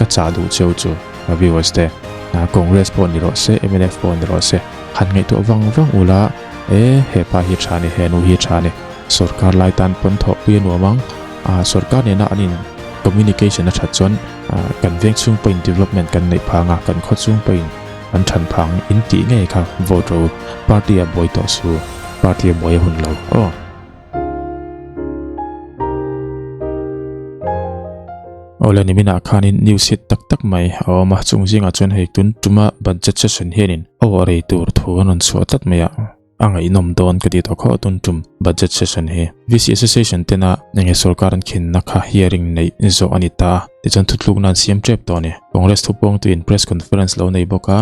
ka chah duh cheu chu ka viewers te Congress pawh ni rawh se mnf pawh ni rawh se han ngaihtuah vang vang ula e hepa hi tha ni he nu hi tha ni sorkar lai tan pawn thawhpui a nuam ang sorkar nena an in communication a that chuan kan veng chhung pawhin development kan neih phang a kan khaw chhung pawhin an than phang in tih ngei kha vote rawh u party a buai tawh su party a buai a hun lo aw. Awle niminah khanin news hit tak tak mai a awm a, chung zingah chuan hei tun tuma budget session hianin a awh rei tur thu an rawn chhuah tlat mai a, a ngaihnawm dawn ka ti tawh khawh tun tum budget session hi. VC Association tena enge sorkar an khinna kha hearing neih zawh a ni ta, tichuan thutlukna an siam tep tawh a ni. Congress thupawngtuin press conference lo nei bawk a.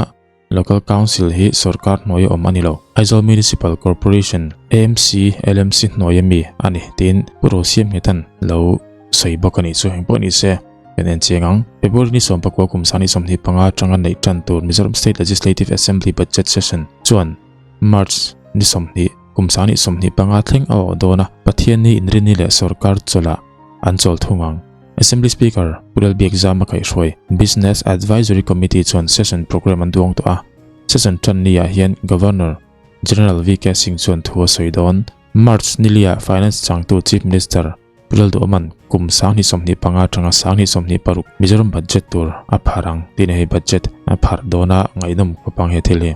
Local Council hi sorkar hnuaia awm a ni lo. Aizawl Municipal Corporation, AMC, LMC hnuaia mi a ni tiin Pu Rosiam Nghetan lo sawi bawk a nih chu. Engpawh ni se, kan en chiang ang. February ni 19 kum 2025 atanga neih tan tur Mizoram State Legislative Assembly Budget Session chuan March ni 20 kum 2025 thleng a awh dawn a, Pathianni inrinni leh sorkar chawlhah an chawl thung ang. Assembly Speaker Pu Lalbiakzama kaihhruai Business Advisory Committee chuan session programme an duang tawh a, session tan ni ah hian Governor General VK Singh chuan thu a sawi dawn. March nilia Finance changtu Chief Minister Pu Lalduhawman kum 2025 atanga 2026 Mizoram budget tur a phar ang tih hei budget a phar dawna ngaihnawm khawp ang he thil hi.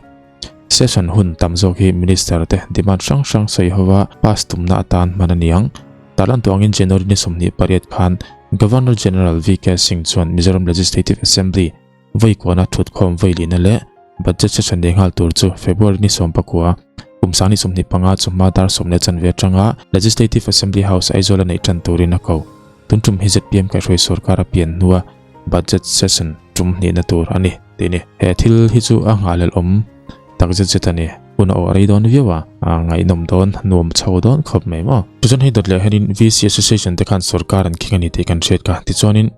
Session hun tam zawk hi Minister te demand hrang hrang sawi hova pass tumna atan hman a ni ang. Tarlan tuangin January ni 28 khan Governor General VK Singh chuan Mizoram Legislative Assembly vawi kuana thutkhawm vawi lihna leh budget session nei nghal tur chu February ni 19 kum 2025 chu hma dar 10 chanve atanga Legislative Assembly House Aizawl a neih tan turin a ko. Tun tum hi zpm kaihhruai sorkar a pian hnua budget session tum hnihna tur a ni tih ni. He thil hi chu a nghalelh awm tak zet zet a ni. Hun a awh rei dawn viau a, a ngaihnawm dawn, nuam chho dawn khawp mai maw. Tichuan hei dawt leh hianin VC Association te khan sorkar an khing a ni tih kan hriat kha. Tichuanin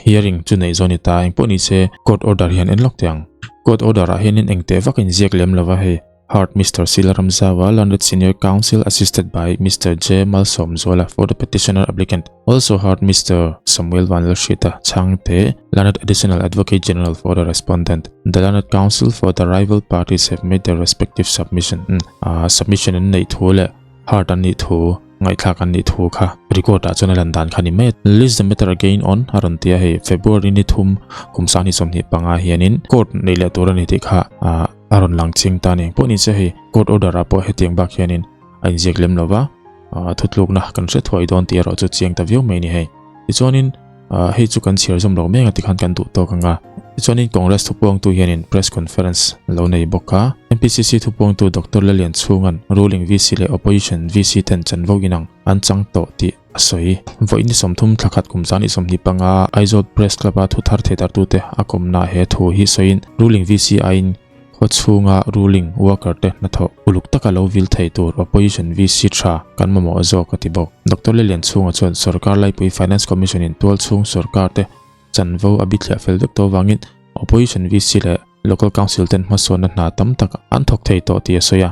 hearing chu neih zawn ni ta, engpawh ni se court order hian en lawk teh ang. Court order ah hianin engteh vak inziak lem lova hei. Heard Mister Sila Ramzawa, Learned Senior Counsel assisted by Mister J. Malsawmzuala for the petitioner applicant. Also heard Mister Samuel Vanlalhrita Chhangte, Learned Additional Advocate General for the respondent. The Learned Counsel for the rival parties have made their respective submission. Submission an neih thu leh heard an nih thu, ngaihthlak an nih thu kha record ah chuan a lan dan kha ni mai a. List the matter again on a rawn ti a hei February ni thum kum 2025 hianin court neih leh tur a ni tih kha a rawn lang ching ta a ni. Engpawh ni se hei court order ah pawh hetiang bak hianin a inziak lem lo va, thutlukna kan hre thuai dawn tih erawh chu chiang ta viau mai a ni hei. Tichuanin hei chu kan chhiar zawm lo mek a tikhan kan duh tawk ang a. Tichuanin Congress thupuangtu hianin press conference lo nei bawk a. MPCC thupuangtu Doctor Lalian Chhunga'n ruling VC leh opposition VC ten chanvo inang an chang tawh tih a sawi. Vawiin ni 30 thla khat kum 2025 Aizawl Press Club-a thu thar theidartute a kawmnaah he thu hi sawiin ruling VC aiin khaw chhunga ruling worker te hnathawh uluk taka lo vil thei tur opposition VC tha kan mamawh zawk a ti bawk. Doctor Lilian Chhunga chuan sorkar laipui Finance Commission in tual chhung sorkar te chanvo a bithliah fel vek tawh avangin opposition VC leh local council ten hmasawnna hna tam tak an thawk thei tawh tih a sawi a.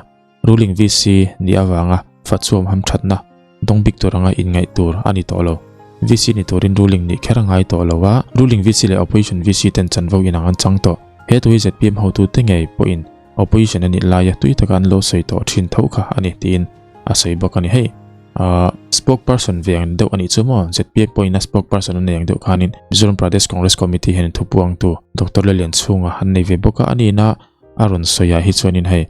Ruling VC nih avanga fachuam hamthatna dawng bik tur anga inngaih tur a ni tawh lo. VC ni turin ruling nih kher a ngai tawh lo a, ruling VC leh opposition VC ten chanvo inang an chang tawh. He tui zpm hotute ngei pawhin opposition a nih laia tui taka an lo sawi tawh thin tho kha a ni tiin a sawi bawk a ni. Hei spokesperson ve ang deuh a nih chu maw? Zpm pawhin a spokesperson a nei ang deuh khanin Mizoram Pradesh Congress Committee hian thupuangtu Doctor Lalianchhunga an nei ve bawk a, a nihna A rawn sawi ah hi chuanin hei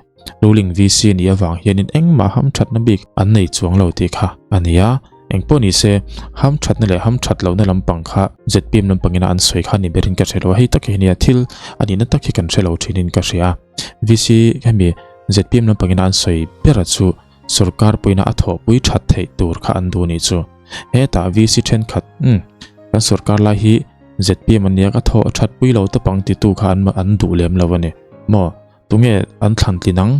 ruling VC nih avang hianin engmah hamthatna bik an nei chuang lo tih kha a ni a, engpawh ni se hamthatna leh hamthat lohna lampang kha zpm lampangin a an sawi kha ni berin ka hre lo a, hei tak hi nia thil a nihna tak hi kan hre lo thinin ka hria a, VC hemi zpm lampangin a an sawi bera chu sorkar puina a thawhpui that theih tur kha an duh nih chu. Hetah VC thenkhat umm kan sorkar lai hi zpm an nia ka thawh that pui lo tawp ang titu kha an an duh lem lo a ni. Maw tunge an thlan tlin ang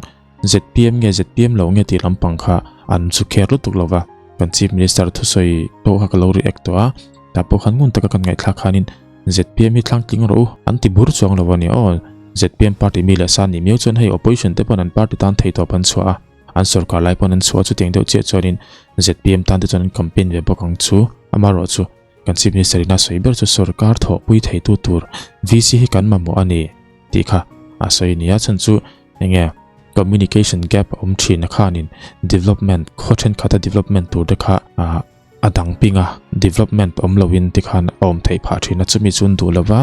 zpm nge zpm lo nge tih lampang kha an chu kher lutuk lo va. Kan Chief Minister thusawi pawh kha ka lo react tawh a, tah pawh khan ngun taka kan ngaihthlak khanin zpm hi thlang tling rawh u an ti bur chuang lo a ni. Aw zpm party mi leh sa nih miau chuan hei opposition te pawn an party tan thei tawp an chhuah a. An sorkar lai pawn an chhuah chutiang deuh chiah chuanin zpm tan te chuan an campaign ve bawk ang chu. Amaherawhchu. Kan Chief Minister in a sawi ber chu sorkar thawhpui theitu tur VC hi kan mamawh a ni tih kha a sawi a ni a, chhan chu enge communication gap a awm thin a khanin development khaw thenkhat a development tur te kha a dang ping a, development awm loin tikhan a awm theih phah thin a, chumi chu an duh lova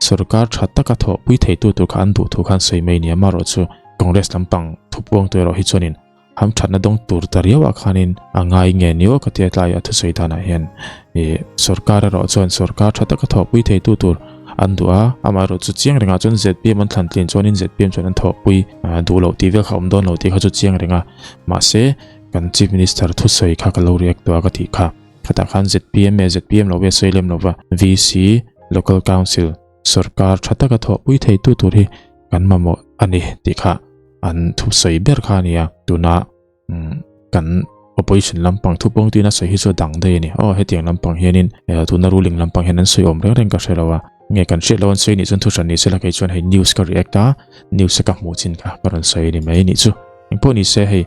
sorkar tha taka thawhpui theitu tur kha an duh thu khan sawi mai a ni a, amaherawhchu Congress lampang thupuangtu erawh hi chuanin Hamthatna dawng tur ta riauah khanin a ngai nge ni aw ka tia tlai a thusawi danah hian ih sorkar erawh chuan sorkar tha taka thawhpui theitu tur an duh a, amaherawh chu chiang rengah chuan zpm an thlan tlin chuanin zpm chuan an thawhpui duh loh tih vel kha awm dawn lo tih kha chu chiang reng a, mahse kan chief minister thusawi kha ka lo react tawh a ka tih kha, khatah khan zpm e zpm lo ve sawi lem lova VC local council sorkar tha taka thawhpui theitu tur hi kan mamawh a ni tih kha an thusawi ber kha a ni a, tuna kan opposition lampang thupawng tuina sawi hi chu a dang daih a ni. Aw hetiang lampang hianin tuna ruling lampang hian an sawi awm reng reng ka hre lo a, nge kan hriat loh an sawi nih chuan thuhran ni sela kei chuan hei news ka react a, news a ka hmuh chin kha ka rawn sawi a ni mai nih chu. Engpawh ni se hei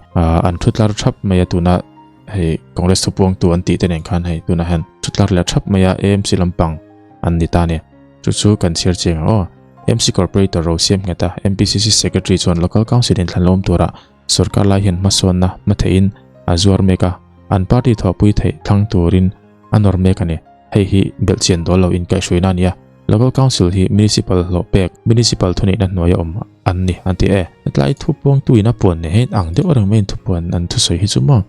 an thu tlar thap mai a tuna hei Congress thupuangtu an tih te nen khan hei tunah hian thu tlar leh thap mai a AMC lampang an ni ta a ni. Chu chu kan chhiar chiang ang aw. MC Corporator ro siam nghet a, MPCC Secretary chuan Local Council in thlanlawm tura sorkar lai hian hmasawnna hma theihin a zuar mek a, an party thawhpui theih thlang turin a nawr mek a ni. Hei hi belhchian dawl lo inkaihhruaina a ni a, Local Council hi Municipal hlawh pek, Municipal thuneihna hnuaia awm an ni an ti e. Hetlai thupuangtuin a puan nei hian ang deuh reng maiin thupuan an thusawi hi chu maw?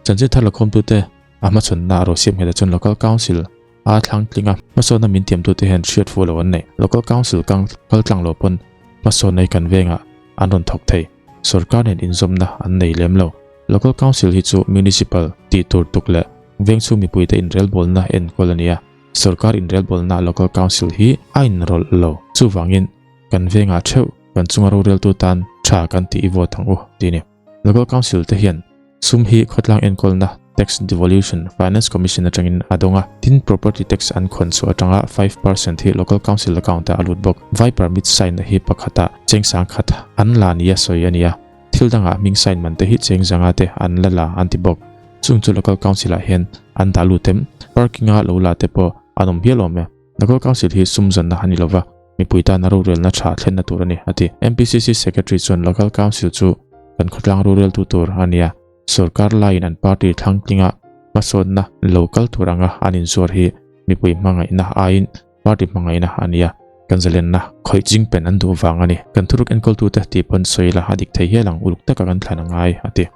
Chanchin thar lakhawmtute a hmachhawnna ro siam nghet ah chuan Local Council A thlang tling a, hmasawnna min tiamtute hian hriat fuh lo an nei. Local Council kang kal tlang lo pawn hmasawnna hi kan vengah an rawn thawk thei. Sorkar nen inzawmna an nei lem lo. Local Council hi chu Municipal tih tur tuk leh vengchhung mipuite inrelbawlna enkawl a ni a. Sorkar inrelbawlna Local Council hi a inrawlh lo. Chuvangin kan vengah theuh kan chunga roreltu tan tha kan tih i vote ang u tih a ni. Local Council te hian sum hi khawtlang enkawlna, Tax Devolution, Finance Commission atangin a dawng a, tin Property Tax an khawn chhuah atanga 5% hi Local Council account ah a lut bawk. Vai permit sign na hi pakhata cheng sang khat an la nia sawi a ni a, thil dangah hming sign man te hi cheng zanga te an la la an ti bawk. Chung chu Local Council ah hian an dah lut em? Parking a lo la te pawh an awm hial awm e. Local Council hi sum zanna a ni lova, mipui tana rorelna tha thlenna tur a ni, a ti. MPCC Secretary chuan Local Council chu kan khawtlang roreltu tur a ni a, sorkar laiin an party thlang tlinga hmasawnna lo kal tur anga an inzuar hi mipui hmangaihna aiin party hmangaihna a ni a, kan zalenna khawih ching pen an duh vang a ni. Kan thuruk enkawltute tih pawn sawi la a dik thei hial ang uluk taka kan thlan a ngai, a ti.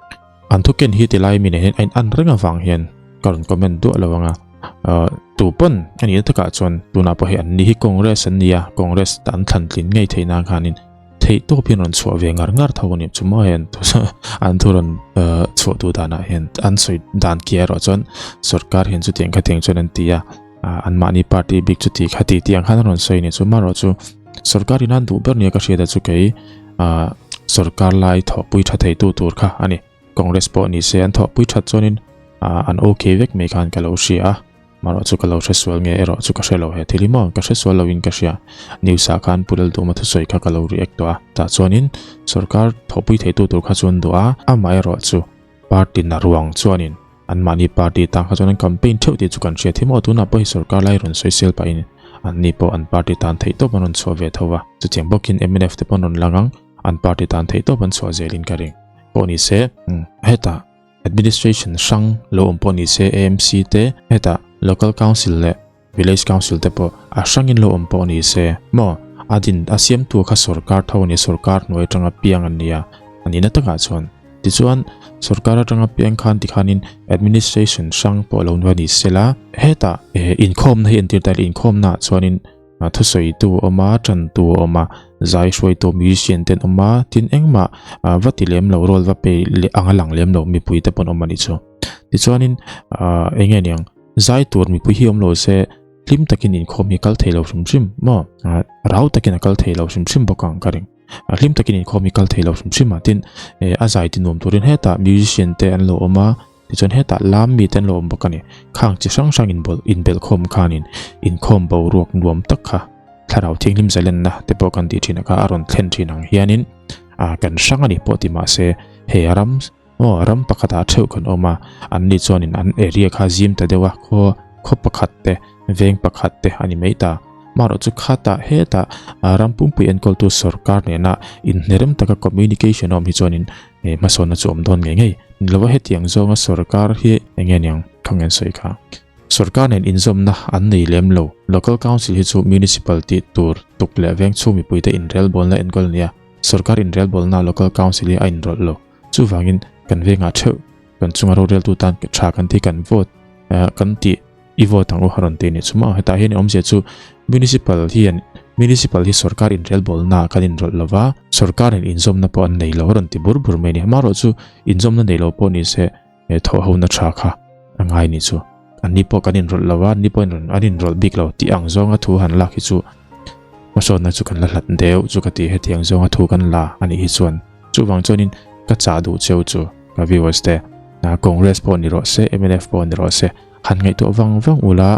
An thuken hi tilai mi nen hian a in an reng avang hian ka rawn comment duah lo ang a. Tu pawn a nihna takah chuan tunah pawh hei an ni hi Congress an ni a, Congress an thlan tlin ngei theih nan khanin theih tawp hian rawn chhuah ve ngar ngar tho a ni. Chu maw hei an thu rawn chhuah duh danah hian an sawi dan ki erawh chuan sorkar hian chutiang khatiang chuan an ti a, anmahni party bik chuti khati tih ang khan an rawn sawi a ni. Chu marawh chu sorkar in an duh ber nia ka hriat a chu kei sorkar lai thawhpui tha theitu tur kha a ni. Congress pawh ni se an thawhpui that chuanin an okay vek mai khan ka lo hria a, marawh chu ka lo hre sual nge erawh chu ka hre lo he thil hi maw ka hre sual loin ka hria. News ah khan Pu Lalduma thusawi kha ka lo react tawh a, tah chuanin sorkar thawhpui theitu tur kha chuan duh a, amaherawh chu party na ruang chuanin anmahni party tan kha chuan an campaign theuh tih chu kan hriat hi maw tunah pawh hi sorkar lai rawn sawi sel pahin anni pawh an party tan theih tawp an rawn chhuah ve tho va, chutiang bawkin mnf te pawh an rawn lang ang an party tan theih tawp an chhuah zelin ka ring. Pawh ni se, hetah administration hrang lo awm pawh ni se AMC te, hetah local council leh village council te pawh a hrangin lo awm pawh ni se maw a din a siamtu kha sorkar tho a ni sorkar hnuai atanga piang an nia a nihna takah chuan tichuan sorkar atanga piang khan tikhanin administration hrang pawh lo ni sela hetah inkhawmna hi entir ta ila inkhawmnaah chuanin Thusawitu a awm a, tantu a awm a, zai hruaitu musician te an awm a, tin engmah va ti lem lo role va pe leh ang a lang lem lo mipui te pawh an awm a nih chu. Tichuanin eng nge niang zai tur mipui hi awm lo se hlim takin inkhawm hi a kal thei lo hrim hrim maw? Rau takin a kal thei lo hrim hrim bawk ang ka ring. Hlim takin inkhawm hi kal thei lo hrim hrim a, tin a zai ti nuam turin hetah musician te an lo awm a, Tichuan hetah lam mite an lo awm bawk a ni. Khang chi hrang hrang inbawlh inbelhkhawm khanin inkhawm boruak nuam tak kha thlarau thianghlim zalenna te pawh kan tih thin a kha a rawn thlen thin ang hianin ah kan hrang a ni pawh ti mahse he ram aw ram pakhatah theuh kan awm a, anni chuanin an area kha zim ta deuh a khaw khaw pakhat te. veng pakhat te a ni mai ta. Marawh chu khatah hetah ram pumpui enkawltu sorkar nena inhnerem taka communication a awm hi chuanin hmasawnna chu awm dawn ngei ngei. Ni lova hetiang zawnga sorkar hi eng nge niang kha ngen sawi kha. Sorkar nen inzawmna an nei lem lo. Local Council hi chu Municipal tih tur tuk leh veng chhung mipuite inrelbawlna enkawl a ni a, sorkar inrelbawlna Local Council hi a inrawlh lo. Chuvangin kan vengah theuh kan chunga roreltu tan tha kan ti kan vote kan tih i vote ang u a rawn ti a nih chu maw. Hetah hian awmzia chu Municipal hian Municipal hi sorkar inrelbawlna kan inrawlh lo va, sorkar in inzawmna pawh an nei lo a rawn ti bur bur mai a ni. Amaherawhchu inzawmna nei lo pawh ni se he thawh ho na tha kha a ngai ni chu an ni pawh kan inrawlh lo a an ni pawh an inrawlh bik lo tih ang zawnga thu han lak hi chu hmasawnna chu kan la hlat deuh chu ka ti hetiang zawnga thu kan la a nih hi chuan chuvang chuanin ka chah duh cheu chu ka viewers te na Congress pawh ni rawh se MNF pawh ni rawh se han ngaihtuah vang vang ula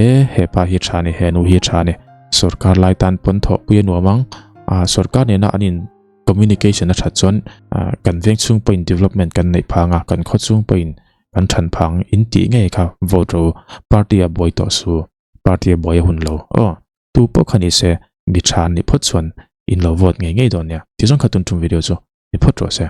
e hepa hi tha ni he nu hi tha ni sorkar lai tan pawn thawh pui a nuam ang a sorkar nena an in Communication a that chuan kan veng chhung pawhin development kan neih phang a, kan khaw chhung pawhin kan than phang in tih ngei kha vote ro party a buai tawh su, party a buai a hun lo aw. Tu pawh kha ni se mi tha an nih phawt chuan in lo vote ngei ngei dawn nia. Tizawng kha tun tum video chu ni phawt rawh se.